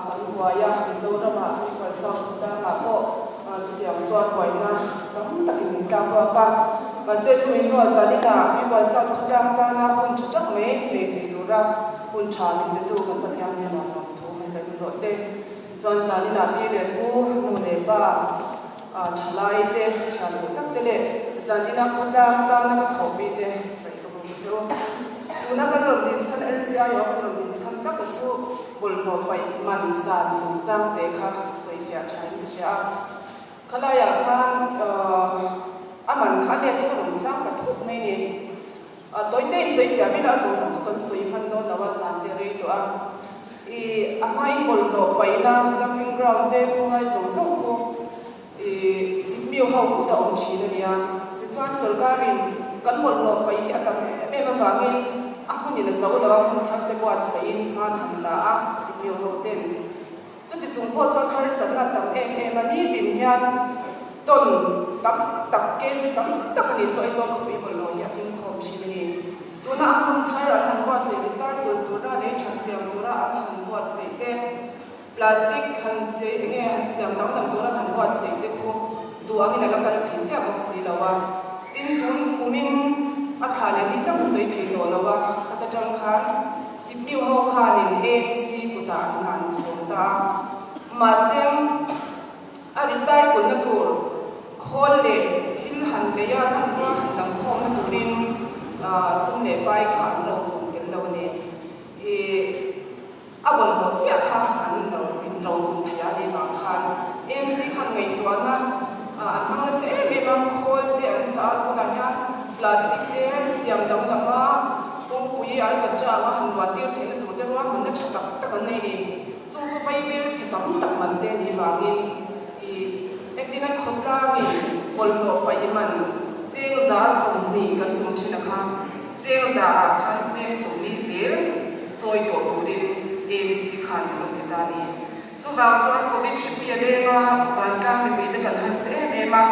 Kan buai a, Mizoramah Tuipuai South khawtlangah pawh chutiang chuan buaina tam takin min tlak ruak a. Mahse chumi hnuah zaninah Tuipuai South khawtlang tana hun tha tak mai nei thei tura hun tha min petu kan Pathian hnenah lawmthu hmasa in rawh se. Chuan zaninah pi leh pu, nu leh pa, thalai te, tha duh tak te leh zanina khawtlang tana ka thawhpui te sawi ka bawk chu. Tuna kan rawn din chhan LCI aw kan rawn din chhan tak chu bawlhhlawh paih man san chungchang te kha sawi fiah tha in ka hria a. Khalaiah khan a man kha a let hi ka rawn sang ta thuk mai ni. Tawi te in sawi fiah mai la a zawng zawng chu kan sawi hman dawn lo a, zan te a rei tawh a. I a hmain bawlhhlawh paihna dumping ground te khawlai zawng zawng khu i sikmiu ho kut a awm thin a nia. Tichuan sawrkarin kan bawlhhlawh paih hi a tam em em avangin a hmunin a zo lo a, hmun thar te buatsaih in hman han la a sikmiu ho ten. Chuti chung pawh chuan harsatna a tam em em a, nitin hian tawn tam tak, kg tam tak a nih chu Aizawl khawpui bawlhhlawh hi a tlingkhawm thin a ni. Tuna a hmun thar an han buatsaih recycle tura lei tha siam tura an han buatsaih te, plastic han sei enge han siam dangdam tura an han buatsaih te khu duh angin a la kal thei chiah bawk si lo a. Tin, tun kumin a thla leh ni tak a sawi thei tawh lo a, khata tang khan Sipmiu ho khanin AMC kutah an han chhawm ta a, mahse a recycle na tur khawl leh thil han lei a hmanrua han dangkhawmna turin sum leh pai kha an lo chawm tel lo a ni. I a bawlhhlawh chiah kha an lo in ro chung thei a nih vang khan AMC khan ngaihtuahna an hmang nasa em em a, khawl te an chah a, tunah hian plastic te siam danglam a, Kawngpui an kan chang a, han luan tir theihna tur te ruahmanna tha tak tak an nei ni. Chung chu vaibel chhe tam tak man te nih vangin i engtin a khawtlangin bawlhhlawh paih man cheng 120 kan tum thin a kha, cheng za ah khan cheng 40 zel chawi tawh turin AMC khan an rawn ti ta a ni. Chuvang chuan Covid hripui a leng a, vantlang mipui te kan han se em em a,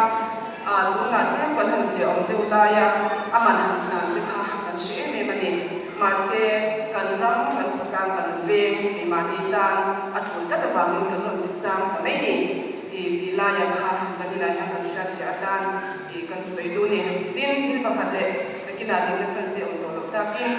tunah tlem kan han zia awm deuh lai a, a man han san te kha kan hre em em a ni. Mahse, kan ram, kan khawtlang, kan veng keimahni tan a tul tlat avangin kan rawn ti sang ta mai ni tih tih laia kha vanilai hian kan hriatfiah atan tih kan sawi duh a ni. Tin, thil pakhat leh nakinah dikna chance awm tawh loh takin.